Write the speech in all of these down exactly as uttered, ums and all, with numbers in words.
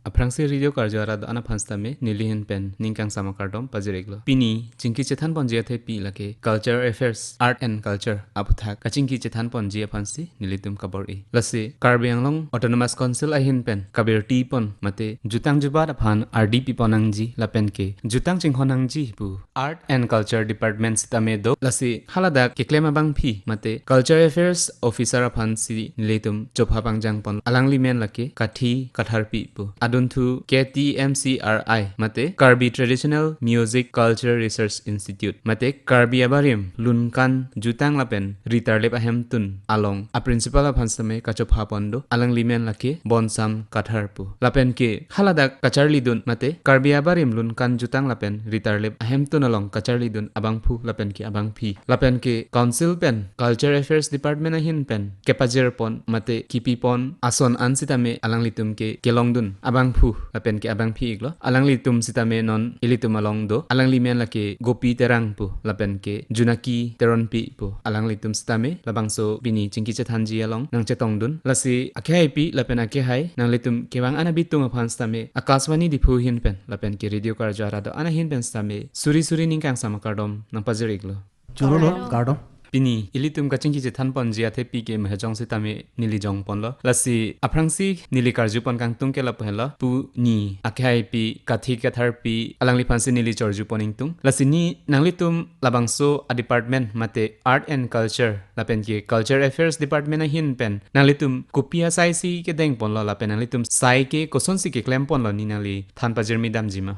Aphrangsi radio karju arat do-an aphan sitame neli ahin pen ning kangsam akardom pajir-iklo. Pini chingki chethan ponji athepi lake Culture Affairs, Art and Culture aputhak kachingki chethan ponji aphansi nelitum kabor-i. Lasi Karbi Anglong Autonomous Council ahin pen kabirti pon mate jutang jubat aphan ardi pi pon nangji lapen ke jutang chinghon nangji pu Art and Culture Department sitame do. Lasi haladak keklem abangpi mate Culture Affairs Officer aphansi nelitum chopha pangjang pon, alangli men lake Kathi Katharpi pu. Adunthu K T M C R I mate Karbi Traditional Music Culture Research Institute mate Karbi abarim lunkan jutang lapen ritarlip ahemtun along a principal aphan sitame kachopha pon do, alangli men lake Bonsam Kathar pu. Lapen ke haladak kacharlidun mate Karbi abarim lunkan jutang lapen ritarlip ahemtun along kacharlidun abangphu lapen ke abangpi lapen ke Council pen Culture Affairs Department ahin pen kepajir pon mate kipi pon ason an sitame alanglitum ke kelongdun abangphu lapen ke abangpi-iklo. Alanglitum sitame non ilitum along do, alangli men lake Gopi Terang pu lapen ke Junaki Teronpi pu. Alanglitum sitame labangso pini chingki chethanji along nangchetongdun. Lasi akehaipi lapen akehai nanglitum kevang anabitung aphan sitame Akashvani Diphu ahin pen lapen ke radio karju arat do-an ahin pen sitame suri suri ning kangsam akardom nangpajir-iklo. Choro lo, kardom. Kardom. Pini ilitum kachingki chethan ponji athepi ke Mehejong sitame neli jong ponlo. Lasi aphrangsi neli karju pon kangtung ke lapu henlo, pini akehaipi Kathi Katharpi alangliphansi neli chorju pon ingtung. Lasi ni nanglitum labangso a department mate Art and Culture lapen ke Culture Affairs Department ahin pen nanglitum kopi asaisi kedeng ponlo lapen nanglitum sai ke kosonsi keklem ponlo, ni nangli than pajirmi damji ma?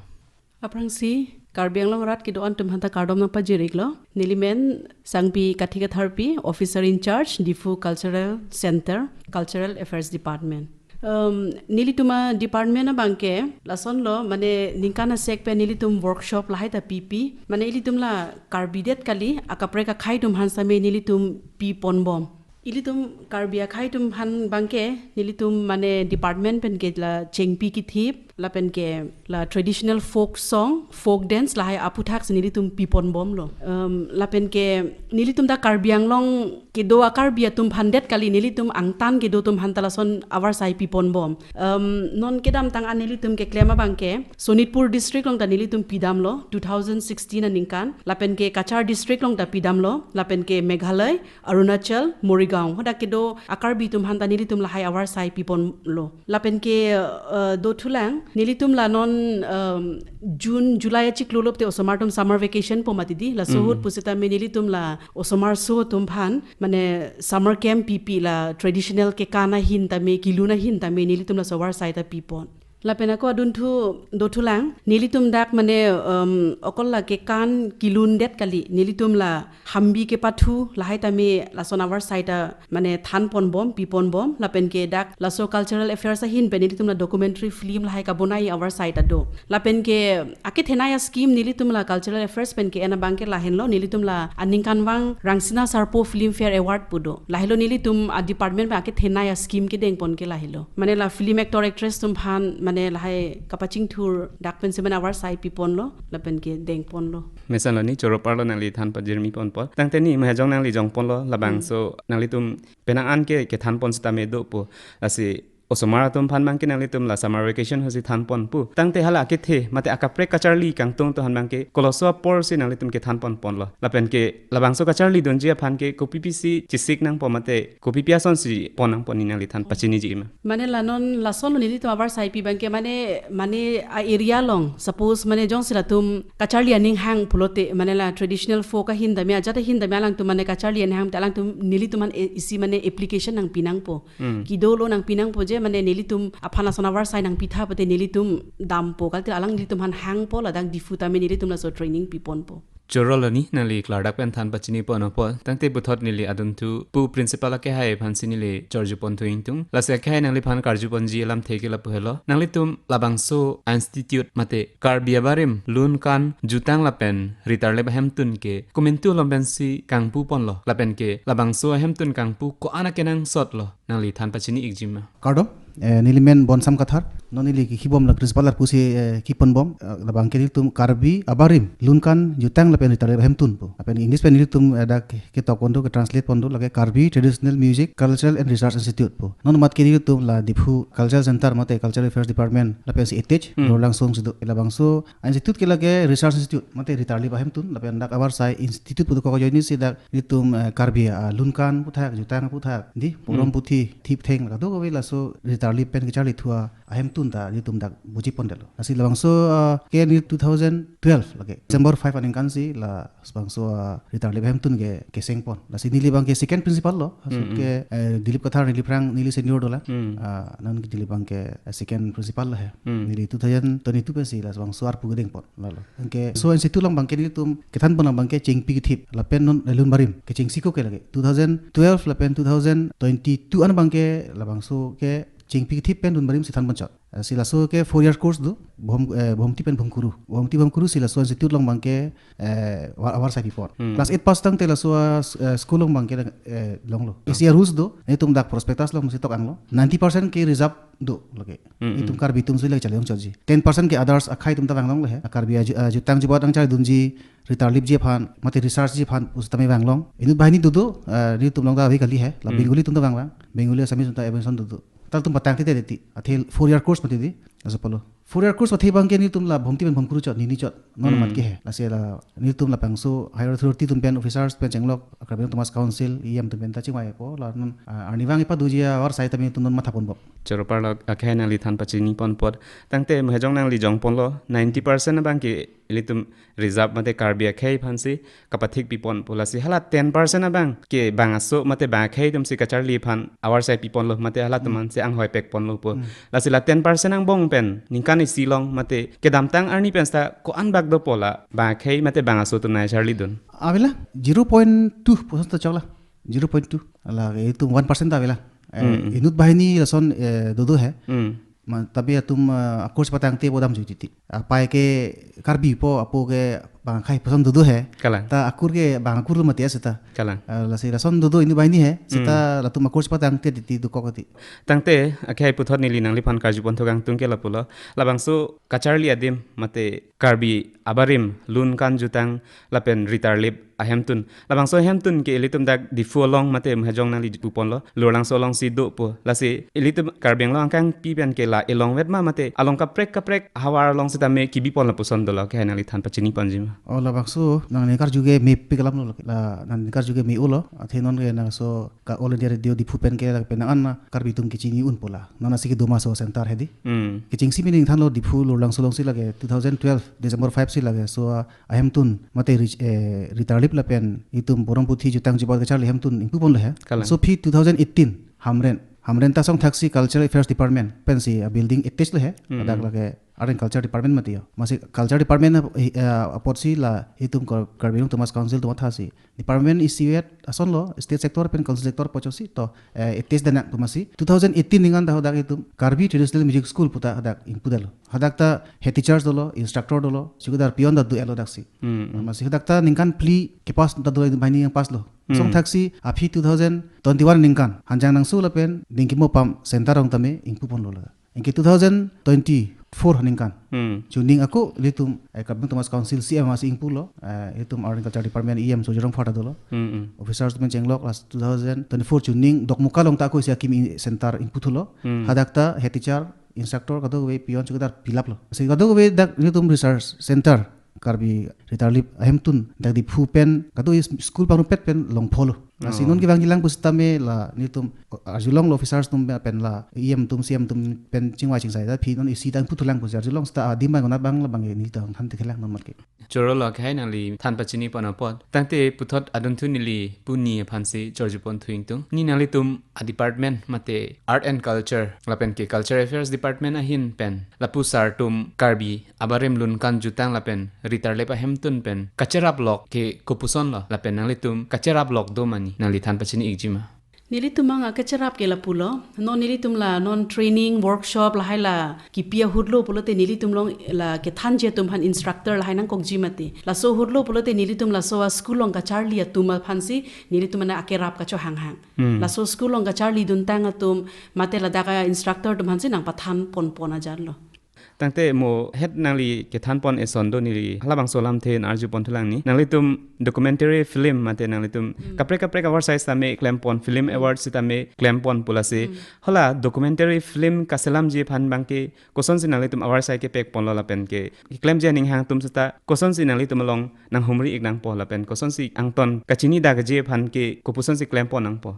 Aphrangsi Karbi Anglong arat kedo-an atum aphanta kardom nangpajir-iklo. Neli men Sangpi Kathi Katharpi, Officer in Charge, Diphu Cultural Center, Cultural Affairs Department. Um, nelitum a department abangke lasonlo, mane ningkan asek pen nelitum workshop lahai ta pipi. Mane ilitum la Karbi det kali, akaprek akhei atum aphan sitame nelitum pi ponbom. Ilitum Karbi akhei atum aphan abangke nelitum mane department pen ke la chengpi kithip lapen ke la traditional folk song, folk dance lahai aputhak si nelitum pi ponbomlo. Um, lapen ke nelitum ta Karbi Anglong kedo a Karbi atum aphan det kali, nelitum angtan kedo atum aphanta lason avarsai pi ponbom. Um, non kedamtang an nelitum keklem abangke Sonitpur district along ta nelitum pidamlo two thousand sixteen aningkan, lapen ke Cachar district along ta pidamlo, lapen ke Meghalaya, Arunachal, Morigaon, hadak kedo a Karbi atum aphanta nelitum lahai avarsai pi ponlo. Lapen ke, uh, dothulang, nelitum la non, um, June, July achiklo lote osomar atum summer vacation po mati di, laso ahut, hmm, pusitame nelitum la osomar aso atum aphan mane summer camp pipi, la traditional kekan ahin tame, kelun ahin tame nelitum laso avarsai ta pi pon. Lapen ako adunthu dothulang, nelitum dak mane, um, okol la kekan kelun det kali, nelitum la hambi kepathu lahai tame lason avarsai ta mane than ponbom, pi ponbom, lapen ke dak laso Cultural Affairs ahin pen nelitum la documentary film lahai kabonai avarsai ta do. Lapen ke akethenei a scheme nelitum la Cultural Affairs pen ke-en abangke lahenlo, nelitum la aningkanvang Rangsina Sarpo Filmfare Award pu do. Lahelo nelitum a department pen akethenei a scheme kedeng pon ke lahelo. Mane la film actor actress atum aphan mane lahai kapachingthur dak pensi mane avarsai pi ponlo, lapen ke deng ponlo. Mesan lo ni, choro parlo nangli than pajirmi ponpo. Tangte ni Mehejong nangli jong ponlo, labangso, hmm, nanglitum penang an ke kethan pon sitame dopo. Lasi osomar atum aphan abangke nanglitum la summer vacation ahutsi than pon pu. Tangte hala akethe mate akaprek kacharli kangtung atum aphan abangke koloso apor si nanglitum kethan pon ponlo? Lapen ke labangso kacharlidunji aphan ke kopi pisi chesik nangpo mate kopi pi asonsi pon nangpo, ni nangli than pachiniji ma? Mane la non lasonlo nelitum avarsai pi abangke mane, mane a area along, suppose mane jongsi latum kacharli aning hang pulote, mane la traditional folk ahin tame, ajat ahin tame alangtum mane kacharli aning hang te alangtum nelitum aphan e-, isi mane application nangpi nangpo. Hmm. Kedolo nangpi nangpo je mane nelitum aphan lason avarsai nangpitha pute nelitum dampo, kalite alang nelitum aphan hangpo, ladak Diphu tame nelitum laso training pi ponpo. Choro lo ni, nangli klardak pen than pachini pon apot. Tangte puthot neli adunthu pu principal akehai aphansi neli chorju ponthu ingtung. Lasi akehai, nangliphan karju ponji alamthe ke lapu helo. Nanglitum labangso institute mate Karbi abarim lunkan jutang lapen ritarlip ahemtun ke komantu along pensi kangpu ponlo, lapen ke labangso ahemtun kangpu ko-an akenangsot lo, nangli than pachini-ikji ma? Kardom, eh, neli men Bonsam Kathar, Non neli kehibom la principal arpu si, eh, kipon bom, eh, labang ke nelitum Karbi abarim lunkan jutang lapen ritarlip ahemtun pu. Lapen English pen nelitum, eh, dak ke, ketok pon do, ke translate pon do, lake Karbi Traditional Music Cultural and Research Institute pu. Non mat ke nelitum la Diphu Cultural Center mate Cultural Affairs Department lapen si attach, Hmm. Lower Langsong si do. Labangso institute ke lake research institute mate ritarlip ahemtun, lapen dak avarsai institute pu dokok ajoine si dak nelitum, eh, Karbi, ah, lunkan aputhak, jutang aputhak, di, porom Hmm. puthi, thip theng, kadokave laso ritarlip pen kacharli thua ahemtun ta nelitum dak buji pon detlo. Lasi labangso, ah, ke ni two thousand twelve lake. December five aningkan si labangso, ah, ritarlip ahemtun ke keseng pon. Lasi neli abang ke second principal lo. Laso Mm, mm. ke, eh, Dilip Kathar neli aphrang neli senior dolang. Mm. Ah, non neli abang ke, eh, second principal lo he. Mm. Neli two thousand twenty-two pensi labangso arpu kedeng pon. Lalo. Anke so institute along abang ke nelitum kethan pon abang ke chingpi kethip. Lapen non, eh, lun barim. Kechengsi ko ke lake. Two thousand twelve lapen two thousand twenty-two an abang ke labangso ke chingpi kethip pen lun barim si than pon chot. Eh, si laso ke four year course do, Bhom, eh, Bhomti pen Bhomkuru. Bhomti Bhomkuru si laso institute along abang ke, eh, wa-, avarsai pipon. Hmm. Class eight pass tangte laso, eh, s-, eh, school along abang ke, eh, longlo. Hmm. A C R rules do, nelitum dak prospectus along si tok anglo. Ninety percent ke reserve do lake. Hmm, Itum hmm. Karbi atum si lake charli ong chotji. Ten percent ke others akhei atum ta vang longlo he. Karbi aju-, eh, jutang jubat angchardunji, ritarlipji aphan, mate researchji aphan pusitame vang long. Inut banghini dodo, eh, nelitum along ta ave kali he. La Hmm. Bengali atum ta vang vang. Bengali Assamese atum ta admission dodo. Tar atum patang tite deti. Athe four year course mati di. Laso pulo. Four year course pathe abang ke nelitum la Bhomti pen Bhomkuru chot, nini chot. Non Hmm. mat ke he. Lasi la nelitum labangso higher authority atum pen officers pen chenglok, Karbi Anglong Autonomous Council, E M atum pen ta chingvai po. La non, ah, arnivang ipadoji avarsai tame nelitum non matha pon bom. Choro parlo akhei nangli than pachini pon apot. Tangte mahejong nangli jong ponlo, ninety percent abang ke ilitum reserve mate Karbi akhei aphan si kapathik pipon pu, lasi hala ten percent abang ke bang aso mate bang akhei atum si kacharli aphan avarsai piponlo mate halatum Hmm. an si anghoi pek ponlo pu. Hmm. Lasi la ten percent angbong pen ningkan isi along mate kedamtang arni pen seta ko-an bak dopo la bang akhei mate bang aso atum nangcharlidun? Avela zero point two percent ta choklo. Zero point two. Ala itum one percent ta avela. Eh, Hmm. Inut banghini lason, eh, dodo he. Hmm. Ma, tapi atum, eh, a-course patangte bodam ju titi. Apai ke Karbi po, apo ke bang akhei puson dodo he. Kalang. Ta akur ke bang akur mati ya seta. Kalang. Eh, lasi lason dodo inut banghini he. Seta Hmm. latum a-course patangte titi dokok titi. Tangte, akhei puthot neli nangliphan karju pon thokang tung ke lapulo. Labangso kacharli adim mate Karbi abarim lunkan jutang lapen ritarlip ahemtun. Labangso ahemtun ke ilitum dak Diphu along mate mahejong nangli puponlo, Lower Langsong along si do pu. Lasi ilitum Karbi Anglong angkangpi pen ke la elong vet ma mate along kaprek kaprek havar along sitame kibi pon lapuson dolo, akhei nangli than pachini ponji ma? Oh, labangso nangli karju ke mepik alam lo, la nangli karju ke me-olo. Athe non ke nangso ka All India Radio Diphu pen ke la penang an Karbi atum kechini un pu la. Non asi kedo ma laso center he di. Hmm. Kechengsi meaning thanlo Diphu Lower Langsong along si lake two thousand twelve December five si lake so, ah, ahemtun mate ri-, eh, ritarlip lapen itum porom puthi jutang jubat kacharli ahemtun ingpu ponlo he. Kalang. So aphi two thousand eighteen Hamren. Hamren ta song thaksi Cultural Affairs Department pensi, ah, building attach lo he. Hmm. Ladak lake Art and Culture Department mati yo. Masi Culture Department, eh, eh, apot si la itum Kar-, Karbi Anglong Autonomous Council atum athasi department isivet asonlo, state sector pen council sector apotsi to, eh, attach danak atum asi. Two thousand eighteen aningkan ta hadak itum Karbi Traditional Music School pu ta hadak ingpu detlo. Hadak ta head teachers dolo, instructor dolo, chowkidar peon ta do-etlo daksi. Hmm, hmm. Masi hadak ta ningkan phli kepass ta dolo, banghini nangpasslo. Hmm. Song thaksi aphi two thousand twenty-one aningkan Hanjangnangso lapen Dingkimo Pam Center along tame ingpu ponlo la. Anke two thousand twenty-four aningkan. Hmm. Chuning ako ilitum, eh, Karbi Anglong Autonomous Council C M asi ingpulo, eh, ilitum Art and Culture Department E M Surjya Rongphar ta dolo. Hmm, hmm. Officers atum chenglok last two thousand twenty-four chuning Dokmoka along ta ako isi akimi center ingputhulo. Hmm. Hadak ta head teacher, instructor, kadokave peon chowkidar pilaplo. Si kadokave dak ilitum research center Karbi ritarlip ahemtun dak Diphu pen kado is-, school pangrumpet pen longpholo. Lasi Oh. non kevangji lang pusitame la nelitum arjulonglo officers atum pen la E M atum C M atum pen chingvai chingsai ta aphi non isi ta ingputhulang pusi arjulong seta adim bang konat bang labang neli ta than thelang non mat ke. Choro lo akhei nangli than pachini pon apot. Tangte puthot adunthu neli pu ni aphan si chorju pon thu ingtung. Ne nanglitum a-department mate Art and Culture lapen ke Culture Affairs Department ahin pen lapu sar atum Karbi abarim lunkan jutang lapen ritarlip ahemtun pen kacheraplok ke kopuson lo lapen nanglitum kacheraplok do ma ne nangli than pachini ikji ma? Nelitum abang akecherap ke lapulo. Non nelitum la non training workshop lahai la kipi ahut lo pulote nelitum along la kethanji atum aphan instructor lahai nangkokji mati. Laso ahut lo pulote nelitum laso a-school along kacharli atum aphansi nelitum mane akerap kachohanghang. Hmm. Laso school along kacharliduntang atum mate ladak a-instructor atum aphansi nangpathan ponpon ajatlo. Tangte mo het nangli kethanpon eson do neli halabangso alamthe arjupon thulang ni. Nanglitum documentary film mate nanglitum Hmm. kaprek kaprek award sai sitame klempon, film Hmm. award sitame klempon pu lasi. Hmm. Hala documentary film kaselamji aphan abangke kosonsi nanglitum award sai kepekponlo lapen ke klemji aning hang atum seta kosonsi nanglitum along nanghumri-ik nangpo lapen kosonsi angton kachinidakji aphan ke kopusonsi klempon nangpo?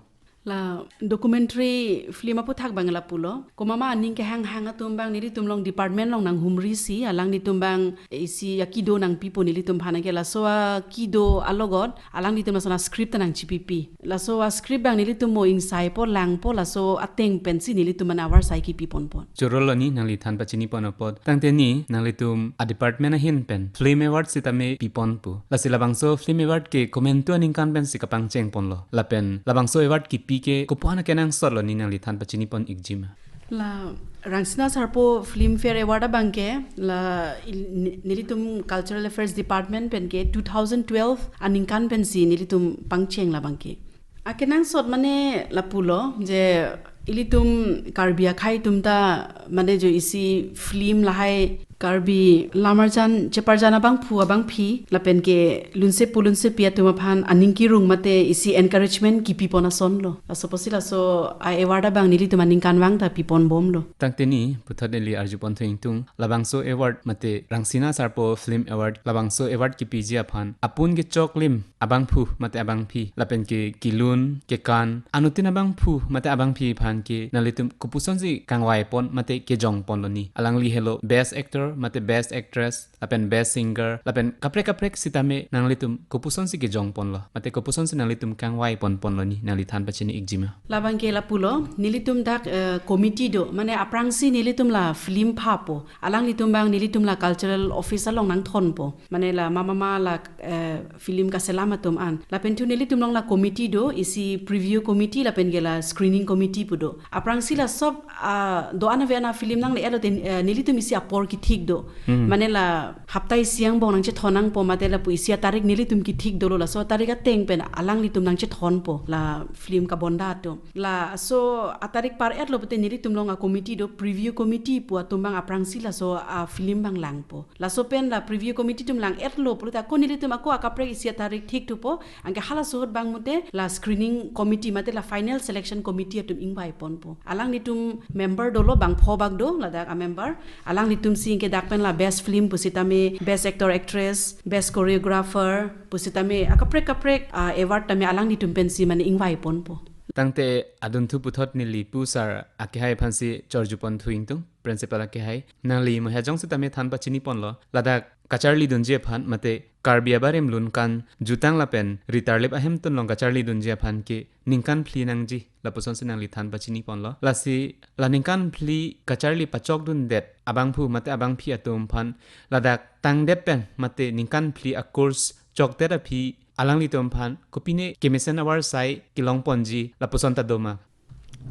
La documentary film aputhak abang lapulo. Komat ma aning kehanghang atum abang nelitum along department along nanghumrisi, alanglitum abang isi akedo nangpipo nelitum aphan ke laso akedo alogot alanglitum laso a-script ta nangchipipi. Laso a-script abang nelitum mo ingsaipo langpo laso ateng pensi nelitum mane award sai kipiponpon. Chorolo ni nangli than pachinipon apot. Tangte ni nanglitum a-department ahin pen film award sitame piponpo. Lasi labangso film award ke komantu aningkan pensi kapangchengponlo. Lapen labangso award kipi ke kopuan akenangsot lo ni nangli than pachinipon-ikji ma? La Rangsina Sarpo Filmfare Award abangke la il-, ne-, nelitum Cultural Affairs Department pen ke two thousand twelve aningkan pensi nelitum pangcheng labangke. Akenangsot mane lapulo je ilitum Karbi akhei atum ta mane jo isi film lahai Karbi lam arjan cheparjan abangphu abangphi lapen ke lunsepo lunsepi atum aphan aning kerung mate isi encouragement kipipon asonlo. Laso apotsi laso a-award abang nelitum aningkanvang ta piponbomlo. Tangte ni puthot neli arjupon thu ingtung labangso award mate Rangsina Sarpo Film Award labangso award kipiji aphan apun kechoklim abangphu mate abangphi lapen ke kelun kekan anuttin abangphu mate abangphi aphan ke nanglitum kopusonsi kangvaipon mate kejongponlo ni? Alangli helo best actor mate best actress lapen best singer lapen kaprek kaprek sitame nanglitum kopusonsi kejongponlo mate kopusonsi nanglitum kangvaiponponlo ni, nangli than pachini-ikji ma? Labangke lapulo, nelitum dak, eh, committee do, mane aphrangsi nelitum la film phapo, alanglitum abang nelitum la cultural office along nangthonpo. Mane la mama ma la, eh, film kaselam atum an. Lapen thu nelitum along la committee do, isi preview committee lapen ke la screening committee pu do. Aphrangsi la sob, ah, do-an ave-an a-film nangle-etlo te, eh, nelitum isi apor kithik do. Hmm. Mane la hapta isi angbong nangchethon nangpo mate lapu isi atarik nelitum kithik dolo, laso atarik ateng pen alanglitum nangchethonpo la film kabonda atum. Laso atarik par-etlo pute nelitum along a-committee do, preview committee pu atum abang aphrangsi laso a-film abang langpo. Laso pen la preview committee atum lang-etlo pulote ako nelitum ako akaprek isi atarik thikthupo, anke halaso ahut abang mute la screening committee mate la final selection committee atum ingvaiponpo. Alanglitum member dolo bangpho bak do ladak a-member. Alanglitumsi anke dak pen la best film pusitame, best actor actress, best choreographer pusitame akaprek kaprek, ah, award tame alanglitum pensi mane ingvaiponpo. Tangte adunthu puthot neli pu sir akehai aphansi chorjupon thu ingtung, principal akehai. Nangli mo hajong sitame than pachiniponlo. Ladak kacharlidunji aphan mate Karbi abarim lunkan jutang lapen ritarlip ahemtun along kacharlidunji aphan ke ningkan phli nangji lapusonsi nangli than pachiniponlo. Lasi la ningkan phli kacharli pachokdundet abangphu mate abangphi atum aphan ladak tangdet pen mate ningkan phli a-course chokdet aphi alanglitum aphan kopine kemesen award sai kelongponji lapuson ta do ma?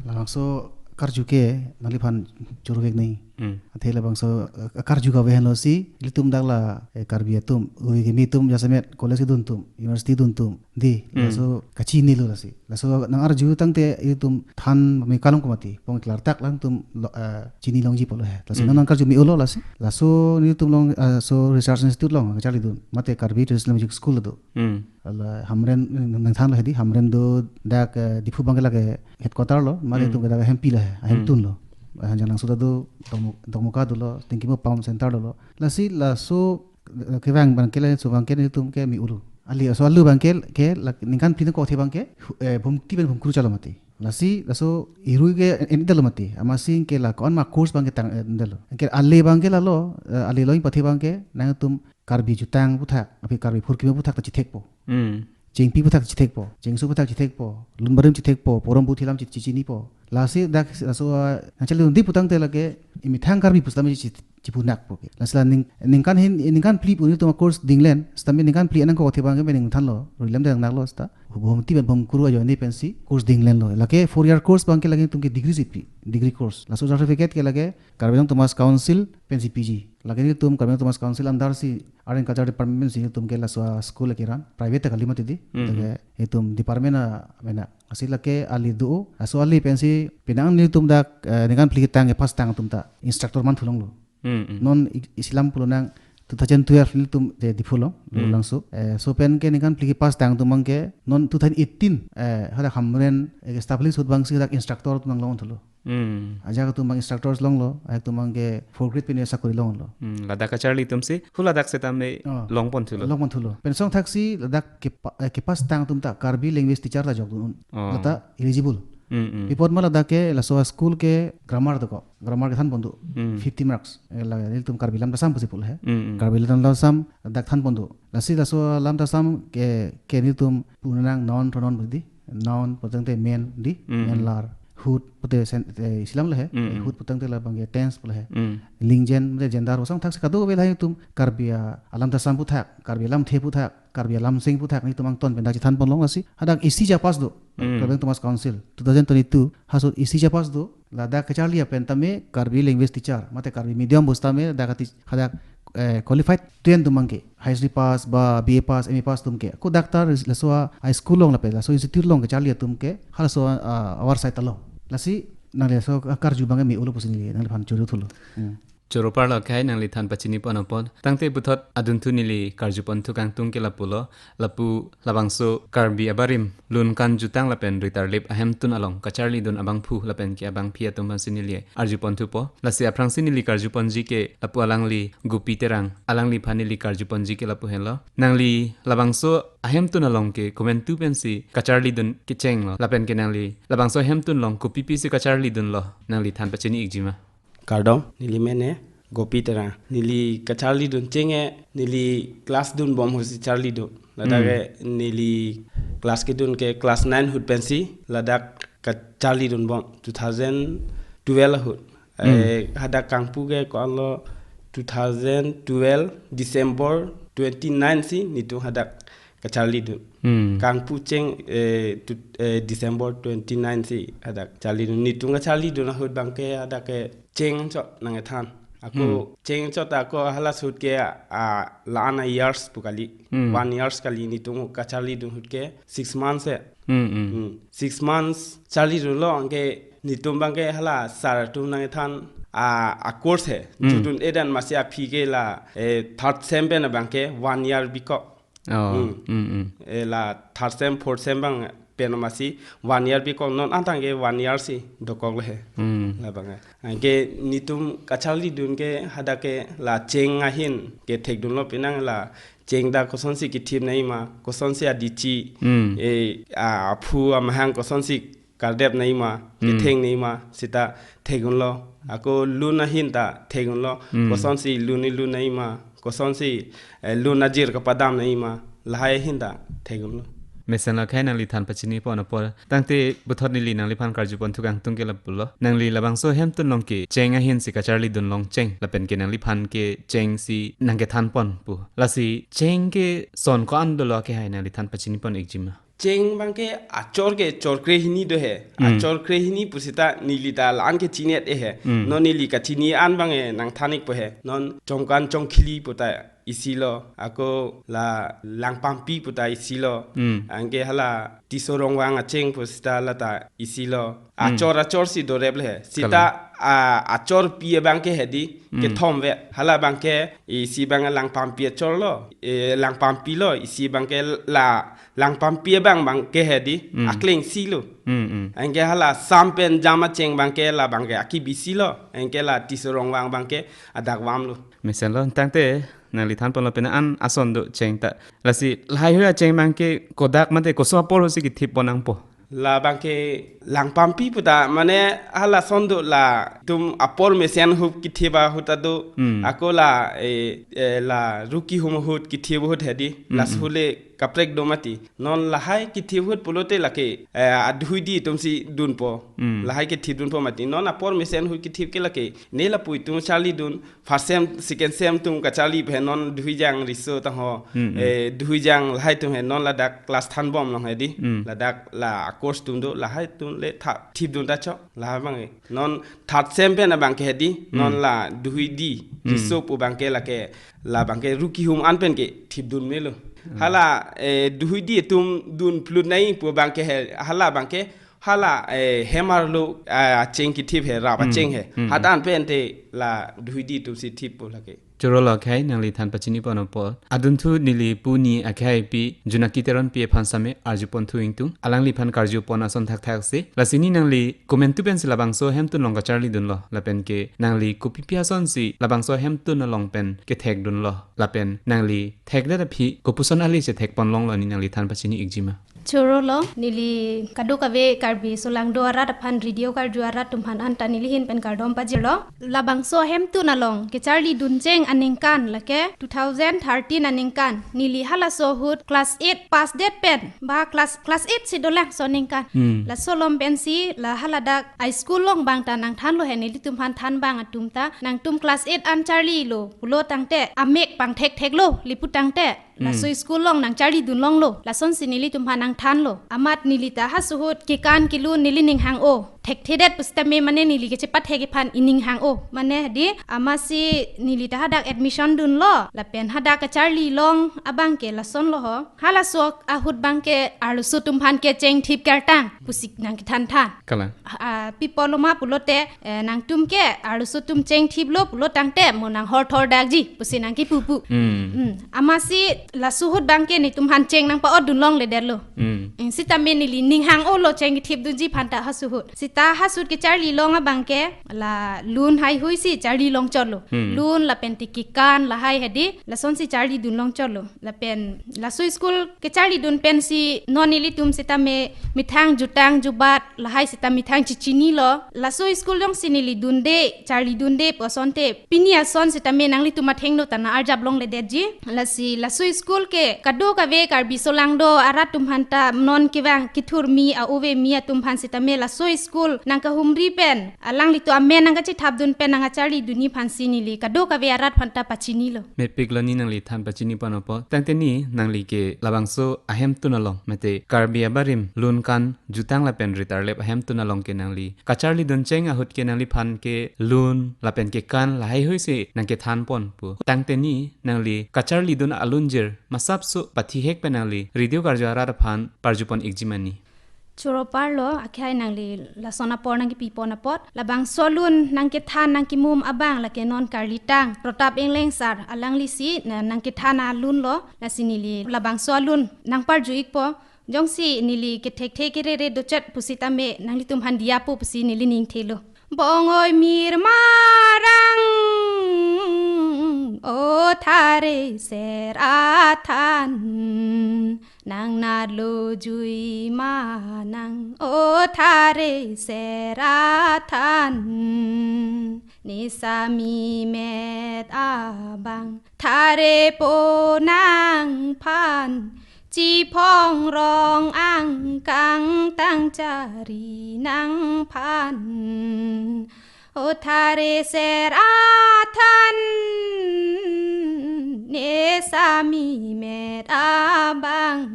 Labangso karju ke nangliphan churuvek nai. Hmm. Athe labangso, eh, karju kave henlo si, ilitum dak la, eh, Karbi atum, ui kimi atum, jasemet, college kedun atum, university dun atum, di, Hmm. laso kachinilo lasi. Laso nang-arju tangte ilitum than mi kalong kumati, pong klartak alangtum lo, eh, chini longji pulo he. Lasi Hmm. nang nangkarju mi-ulo lasi. Laso nelitum along, eh, so research institute along, kacharlidun, mate Karbi Traditional Music School do. Hmm. Ala Hamren, nangthanlo hedi, Hamren do dak, eh, Diphu abangke lake headquarter lo, mane Hmm. itum ke dak hempi lo he, Hmm. hemtun lo. Eh, Hanjanglangso ta do, Dongmu-, Dongmuka dolo, Tingkimo Pam Center dolo. Lasi laso, eh, kevang abangke laso abangke nelitum ke mi-ulo. Ali, laso alu abangke, ke, la, ningkan phli nangkok athe abangke, hu-, eh, bumti pen bumkru chalo mati. Lasi, laso irui ke en-, en-edetlo mati. Amatsi ke la ko-an ma course abangke tang, eh, edetlo. Ke ale abangke lalo, eh, ale lo ingpathe abangke, nangtum Karbi jutang aputhak, aphi Karbi phurkimo aputhak ta chithekpo. Hmm. Chengpi aputhak chithekpo, chengso aputhak chithekpo, lun barim chithekpo, porom puthi alam chi-, chichinipo. Lasi dak, laso, ah, nangcharlidun di pu tangte lake, imethang Karbi pusitame chi-, chipunak po ke. Lasi la ning, ningkan hin, ningkan phli pu nelitum course dinglen, sitame ningkan phli anang ko thebang ke ningthanlo, rulem dang naklo sita. Hubom ti ben bom kuru ajoine pensi course dinglenlo. Lake four year course abang ke lake nelitum ke degree si phli, degree course. Laso certificate ke lake Karbi Anglong Autonomous Council pensi P G. Lake nelitum Karbi Anglong Autonomous Council under si Art and Culture Department si nelitum ke laso school ke ran private ta kali mati di. Hmm. Lake nelitum department amena. Lasi lake ali do, laso ali pensi penang nelitum dak, eh, ningkan phli ketang ke pass tang atum ta instructor man thulonglo. Hmm, hmm. Non i-, isi alam pulo nang two thousand twelve nelitum je Diphu along, Hmm. Langso. Eh, so pen ke ningkan phli kepass tang atum abang ke non two thousand eighteen, eh, hadak Hamren, eh, establish ahut abang si hadak instructor atum abang long thulo. Hmm. Ajak atum abang instructors longlo, ajak atum abang ke four grade pen sakori longlo. Hmm, ladak kacharli atum si, hu ladak setame Oh. longpon thulo. Longpon thulo. Pen song thaksi ladak kepa-, eh, kepass tang atum ta Karbi language teacher ta jokdun. Oh. Lata eligible. Hmm, hmm. Pi apot ma ladak ke laso school ke grammar dokok. Grammar kethan pon do. Hmm. Fifty marks. Eh, la, nelitum Karbi Lamdasam pusi pulo he. Hmm, hmm. Karbi Lamdasam dak than pon do. Lasi laso Lamdasam ke, ke nelitum pu nang noun pronoun pu di. Noun putangte men di. Hmm. Men lar. Hut pute sen-, eh, isi alam le he. Hmm, Eh, hmm. Hut putangte labang ke tense pulo he. Hmm. Lingjen, mate gender, osang thak si kadokave lahai atum Karbi a, alamdasam aphuthak, Karbi alamthe aphuthak, Karbi alamsing aphuthak nelitum angton pen dak chethan pon long lasi. Hadak isi ja pass do. Hmm. Karbi Anglong Autonomous Council two thousand twenty-two, ha ahut isi ja pass do. Ladak kacharli apen tame Karbi language teacher, mate Karbi medium bus tame dak ati hadak, eh, qualified student atum abang ke, higher secondary pass ba B A pass, M A pass atum ke. Ko doctor laso a high school along lapen laso institute along kacharli atum ke, halaso, ah, our side along. Lasi nangli laso karju abang ke me-olo pusi neli nangliphan choro thulo. Hmm. Choro parlo akhai nangli than pachini pon apot. Tangte puthot adunthu neli karju pon thu kangtung ke lapulo, lapu labangso Karbi abarim, lun kan jutang lapen ritarlip ahemtun along kacharli dun abangphu lapen ke abangpi atum aphansi neli arju pon thupo. Lasi aphrangsi neli karju ponji ke lapu alangli Gopi Terang, alangliphan neli karju ponji ke lapu henlo. Nangli labangso ahemtun along ke komantu pensi kacharli dun kechenglo, lapen ke nangli labangso ahemtun along kopi pisi kacharli dunlo, nangli than pachini ikji ma? Kardom, neli amen ke Gopi Terang. Neli kacharli dun cheng ke, neli class dun bom ahut si charli dun. Ladak Hmm. ke neli class kedun ke class nine ahut pensi, ladak kacharli dun bom two thousand twelve ahut. Hmm. Eh, hadak kangpu ke ko-anlo two thousand twelve December twenty-nine si nelitum hadak kacharli dun. Hmm. Kangpu cheng, eh, tu, eh, December twenty-nine si hadak charli dun. Nelitum kacharli dun ahut abang ke hadak ke cheng chot nangkethan. Ako Hmm. cheng chot ako hala ahut ke, ah, la-an a years pu kali. Hmm. One years kali nelitum kacharli dun ahut ke six months he. Hmm, hmm. Hmm. Six months charli dunlo anke nelitum abang ke hala sir atum nangkethan a, a course he. Hmm. Jutun edan masi aphi ke la, eh, third sem pen abang ke one year bikok. Oh. Hmm. Hmm, hmm. Eh, la third sem, fourth sem abang pen masi one year bikok non antang ke one year si dokok le he. Hmm. Labang ke. Anke nelitum kacharli dun ke hadak ke la cheng ahin ke thekdunlo penang la cheng ta kosonsi kethip nangji ma, kosonsi adichi, Hmm. eh, a, aphu amahang kosonsi kardep nangji ma, Hmm. ketheng nangji ma, sita thekdunlo. Ako lun ahin ta thekdunlo. Hmm. Kosonsi lun ilun nangji ma, kosonsi, eh, lun ajir kapadam nangji ma, lahai ahin ta thekdunlo. Mesen lo akhai nangli than pachini pon apot. Tangte puthot neli nangliphan karju pon thu kangtung ke lapulo. Nangli labangso ahemtun along ke cheng ahin si kacharli dun long cheng. Lapen ke nangliphan ke cheng si nangkethan pon pu. Lasi cheng ke son ko-an dolo akhai nangli than pachini pon ikji ma? Cheng abang ke achor ke chor krehini do he. Hmm. Achor krehini pu sita neli ta la-an ke chini-et e he. Hmm. Non neli kachini an abang ke nangthan ik po he. Non Chongkan Chongkhili pu ta isi lo. Ako la Langpampi pu ta isi lo. Hmm. Anke hala Tisorongvang acheng pu sita la ta isi lo. Hmm. Achor achor si dorep le he. Sita, Kalang. A, achorpi abang ke hedi, Hmm. kethom ave. Hala abang ke isi abang Langpampi achor lo. E, Langpampi lo, isi abang ke la Langpampi abang abang ke hedi, Hmm. akleng isi lo. Hmm, hmm. Anke hala Sam pen Jam acheng abang ke la abang ke akibi isi lo. Anke la Tisorongvang abang ke adak vam lo. Mesen lo, tangte nangli than ponlo penang an ason do cheng ta. Lasi lahai hui acheng abang ke kodak mate koso apor ahut si kethip pon nangpo? Labang ke langpampi puta mane halason do, latum apor mesen ahut kithip ahut ta do. Hmm. Ako la, eh, eh, la ru kihum ahut kithip ahut hedi. Hmm, hmm. Lasi hule kaprek do mati. Non lahai kithip ahut pulote lake, eh, adhui di atumsi dunpo. Hmm. Lahai kithip dunpo mati. Non apor mesen ahut kithip ke lake ne lapu atum charlidun. First sem, second sem atum kacharli pen non duhuijang riso ta ho. Hmm, hmm. Eh, duhuijang lahai atum he non ladak class thanbom along hedi. Hmm. Ladak la course atum do, lahai atum le tha, thipdun ta chok. Lahai abang e. Non third sem pen abang ke hedi. Hmm. Non la duhui di. Hmm. Riso pu abang ke lake, la abang ke ru kihum an pen ke thipdun melo. Hmm. Hala, eh, duhui di atum dun plut nai pu abang ke he, hala abang ke hala, eh, hem arlo, ah, acheng kithip he, rap, hmm, acheng he. Hmm. Hadak an pen te la duhui di atumsi thippo lake. Choro lo akhai, nangli than pachini pon apot. Adunthu neli pu ni akhai pi Junaki Teronpi aphan same arjupon thu ingtung. Alangliphan karjupon ason thakthak si. Lasi ni nangli komantu pensi labangso ahemtun along kacharlidunlo. Lapen ke nangli kopipi asonsi labangso ahemtun along pen kethekdunlo. Lapen nangli thekdet aphi kopuson ale chethekpon longlo ni nangli than pachini ikjima. Choro lo, neli kadokave Karbi solangdo arat aphan radio karju arat atum aphan anta neli ahin pen kardom pajirlo. Labangso ahemtun along kecharlidun cheng aningkan lake two thousand thirteen aningkan. Neli halaso ahut class eight pass det pen, ba class, class eight si dolang laso aningkan. Hmm. Laso along pensi la haladak a school along abang ta nangthanlo he, nelitum aphan than abang atum ta, nangtum class eight an charlilo pulo tangte amek pangthektheklo li pu tangte. Hmm. Laso school along nangcharlidun longlo. Lasonsi nelitum aphan nangthanlo. Amat neli ta halaso ahut kekan kelun neli ning hang-o. Thekthedet pusitame mane neli kechepathek aphan ining hang-o. Mane di amatsi neli ta hadak admission dunlo. Lapen hadak kacharli along abang ke lasonlo ho. Halaso ahut abang ke arloso atum aphan ke chengthip kertang pusi nangkethan than. Kalang. Ah, pi apotlo ma pulote, eh, nangtum ke arloso atum chengthiplo pulo tangte mo nanghor thor dakji pusi nangkipu pu. Hmm. Hmm. Amatsi laso ahut abang ke netum aphan cheng nangpa-otdun longledetlo. Hmm. Hmm, sitame neli ning hang-olo chengkethipdunji aphan ta halaso ahut. Sita halaso ahut kecharli along abang ke la lun haihui si charli longchotlo. Hmm. Lun lapen te kekan lahai hedi, lasonsi charlidun longchotlo. Lapen laso school kecharlidun pensi non nelitum sitame methang jutang jubat lahai sita methang chechinilo. Laso school jongsi neli dunde, charlidunde pu asonte pini ason sitame nanglitum athengno ta nang-arjap longledetji. Lasi laso school ke kadokave Karbi solangdo arat atum aphan ta non kevang kethurmi a-ove mi atum aphan sitame laso school nangkahumri pen alanglitum amen nangkachethapdun pen nangkacharlidunji aphansi neli kadokave arat aphan ta pachinilo. Mepiklo ni nangli than pachini pon apot. Tangte ni nangli ke labangso ahemtun along mate Karbi abarim lun kan jutang lapen rit arlep ahemtun along ke nangli kacharlidun cheng ahut ke nangliphan ke lun lapen kekan lahaihui si nangkethanpon pu. Tangte ni nangli kacharlidun alunjir masapso pathihek pen nangli radio karju arat aphan parjupon ikjima ni. Choro parlo, akhai nangli lason apor nangkipipon apot. Labangso lun nangkethan nangkimum abang lake non karlitang Protap Engleng sir alanglisi na nangkethan alunlo, lasi neli labangso alun nangparju ikpo. Jongsi neli kethekthe kerere dochet pusitame nanglitum aphan diyapo pusi neli ningthelo. Bong-oi mir marang, o thare ser athan. Nang natlo jui ma nang, o thare ser athan. Ne sami met abang, thare po nangphan. Chiphong rong angkang tang chari nangphan. O thare ser athan, ne sami met abang.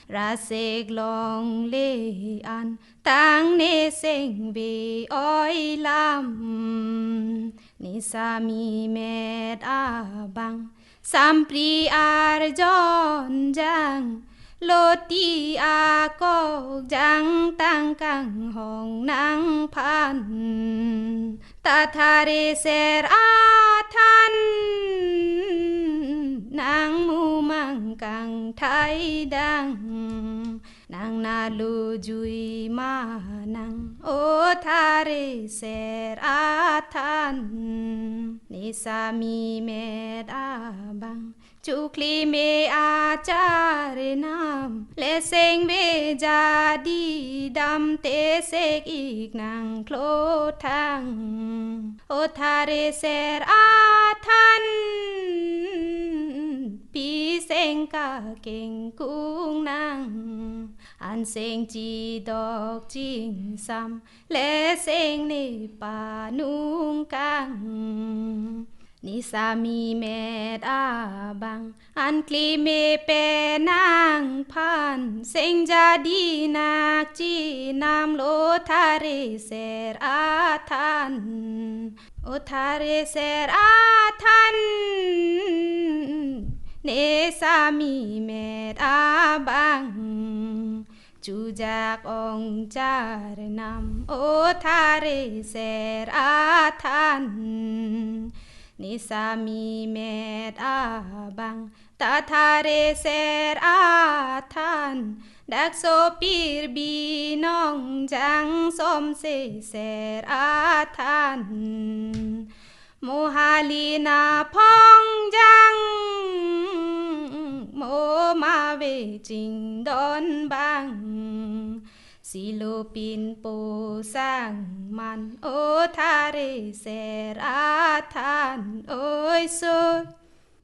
Rasek longle an tang ne sengbe oi lam. Ne sami met abang. Sampri arjon jang, loti akok jang tang kanghong nangphan. Ta thare ser athan, nang mumang kangthai dang. Nang natlo jui ma nang, o thare ser athan. Ne sami met abang. Choklim-e acharnam, leseng ave jadi dam te sek-ik nang klothang. O Thare Ser Athan, pi seng kakengkung nang, an seng chidok chingsam, leseng ne panungkang. Ne sami met abang, an klim-e pen nangphan, seng jadi nak chinam lo Thare Ser Athan. O Thare Ser Athan, ne sami met abang, chojak ong charnam, o Thare Ser Athan. Ne sami met abang, ta Thare Ser Athan, dak sopir binong jang somse Ser Athan. Mo hali na phong jang, mo mave chingdon bang, silo pinpo sang man, o Thare Ser Athan, oi so.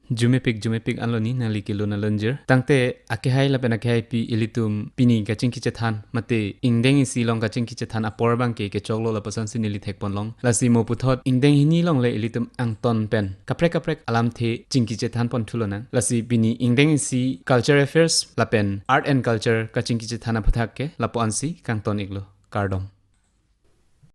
Jumepik, jumepik anlo ni nangli kelun alunjir. Tangte akehai lapen akehaipi ilitum pini kachingki chethan, mate ingdeng isi along kachingki chethan apor abangke kechoklo lapuson si neli thekponlong. Lasi mo puthot ingdeng hini along le ilitum angton pen kaprek kaprek alamthe chingki chethanpon thulonang. Lasi pini ingdeng isi culture affairs lapen art and culture kachingki chethan aphuthak ke lapu-an si kangton-iklo. Kardom.